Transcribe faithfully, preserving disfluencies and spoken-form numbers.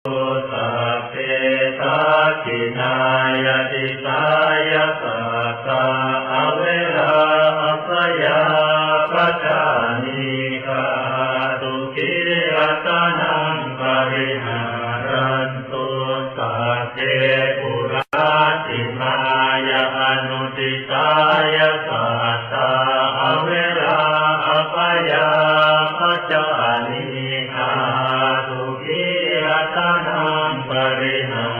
Sabbe dakkhiṇāya disāya sattā averā abyāpajjhā anīghā sukhī attānaṃ pariharantu. Sabbe pūjāpacchimāya anudisāya sattā averā abyāpajjhā anīghā sukhī attānaṃ pariharantu.